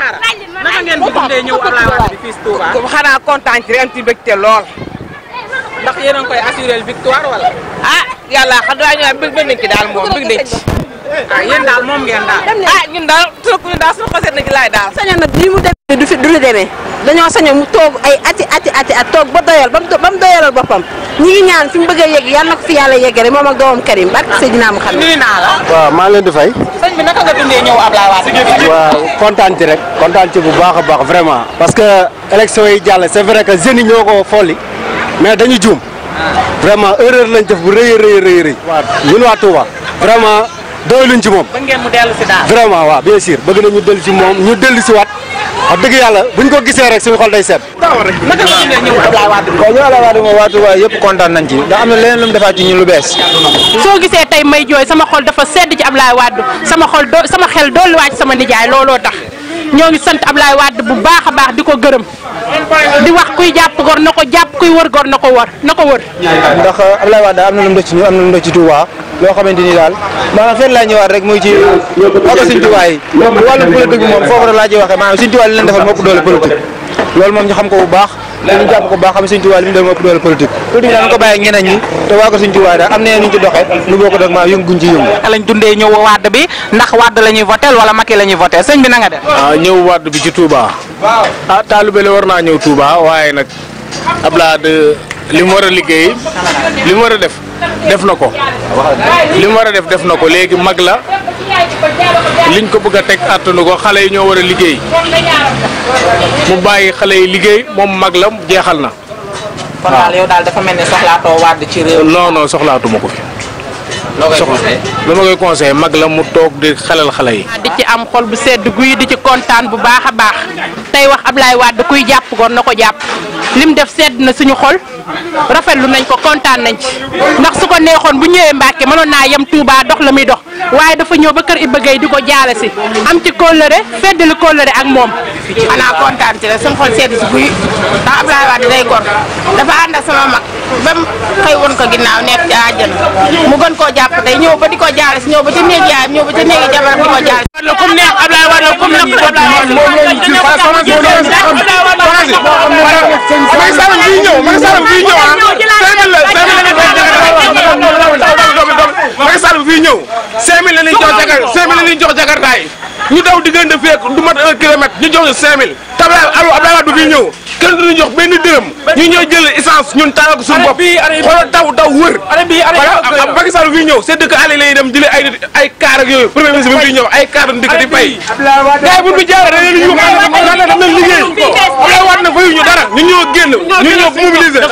Diarra naka ngeen di dundee ñëw Ablaye Wade bi fii si Touba. xanaa kontaan ci ren ci mbégte lool. ndax yéen a ngi koy assuré victoire wala. ah yàlla xam naa ñu bëgg nañ ci daal moom bëgg nañ ci. ah yéen daal moom ngeen daal. ah ñun daal surtout ñun daal suñu xaseet na ci laay daal. sañoon nag ni mu demee du lu demee dañoo sañoon mu toog ay ati at toog ba doyal ba mu doyalal boppam ñi ngi ñaan fi mu bëgg a yegg yàlla na ko fi yàlla yeggale moom ak doomam Karim barke Seydina Muhammad. nuyu naa la. waaw maa ngi leen di fay. sëñ bi naka nga dundee ñëw Ablaye Wade. waaw kontaan ci rek kontaan ci bu baax a baax vraiment. parce que élection yi jàll c'est vrai que jeunes yi ñoo ko folli mais dañu juum vraiment erreur lañ def bu rëy a rëy. waaw ñun waa Touba vraiment doyluñ ci moom. ba ngeen mu dellu si daal. vraiment waaw bien sûr bëgg nañu dellu ci moom ñu dellu si waat wax dëgg yàlla buñ ko gisee rek suñu xol day seet. naka nga dundee ñëw Ablaye Wade. waaw ñu Ablaye Wade moom waa Touba yëpp kontaan nañ ci ndax am na leneen lu mu defaat ci ñun lu bees. soo gisee tey may jooy sama xol dafa sedd ci Ablaye Wade sama xel dolliwaat sama nijaay looloo tax ñoo ngi sant Ablaye Wade bu baax a baax di ko gërëm di wax kuy jàpp gor na ko jàpp kuy wër gor na ko wër. ndax Ablaye Wade am na lu mu def ci ñu am na lu mu def ci Touba loo xamante ni daal maanaam fenn laa ñëwaat rek muy ci oto Sëñ Touba yi wàllum politique bi moom foofu rek laa ciy waxee maanaam Sëñ Touba li leen defal moo ëpp doole politique loolu moom ñu xam ko bu baax te ñu jàpp ko bu baax xam Sëñ Touba li mu def moo ëpp doole politique daal ñu ko bàyyi ñeneen ñi te waa ko Sëñ Touba daal am na ñu ci doxee nu bokk ak maanaam yënguñ ci yëngu. lañ dundee ñëw Wade bi ndax Wade la ñuy voté wala Macky la ñuy voté sëñ bi na nga def. ñëw Wade bi ci Touba ah taalibe la war naa ñëw Touba waaye nag Ablaye Wade li mu war a liggéey li mu war a def na ko li mu war a def na ko léegi mag la liñ ko bëgg a teg àttanu ko xale yi ñoo war a liggéey mu bàyyi xale yi liggéey moom mag la jeexal na. kon daal yow daal dafa mel ni soxlaatoo Wade ci réew. non soxlaatuma ko fi. lu ma koy conseillé mag la mu toog di xelal xale yi. di ci am xol bu sedd guy di ci kontaan bu baax a baax tey wax Ablaye Wade kuy jàpp gor na ko jàpp lim def sedd na suñu xol rafetlu nañ ko kontaan nañ ci ndax su ko neexoon bu ñëwee Mbàkke mënoon naa yem Touba dox la muy dox waaye dafa ñëw ba kër Iba Gueye di ko jaale si am ci kóllëre feddali kóllëre ak moom. xanaa kontaan ci rek suñu xol sedd si guy ndax Ablaye Wade day gor dafa ànd ak sama mag ba mu xëy woon ko ginnaaw nekk ci àjjana mu gën koo jàpp tey ñëw ba di ko jaale si ñëw ba ci néeg yaayam ñëw ba ci néegi jabaram di ko jaale si. comme neex Ablaye Wade comme neex Ablaye Wade Macky Sall fii ñëw 5000 la ñuy jox jagar 5000 la ñuy jox jakartaay ñu daw diggante fekk du mat 1 kilomètre ñu jox ñu 5000 te Ablaye Wade fii ñëw kenn du ñu jox benn dërëm ñu ñëw jël essence ñun taal ko suñu bopp xoolal daw wër voilà Macky Sall fii ñëw c'est dëkk àll yi lay dem jëlee ay kaar ak yooyu premier ministre bi fii ñëw ay kaar dëkk di bay gars yi bu ñu jaaree da leen ñu wax lan la dem nañ liggéey Ablaye Wade nag fayu ñu dara ñu ñëw génn ñu ñëw mobiliser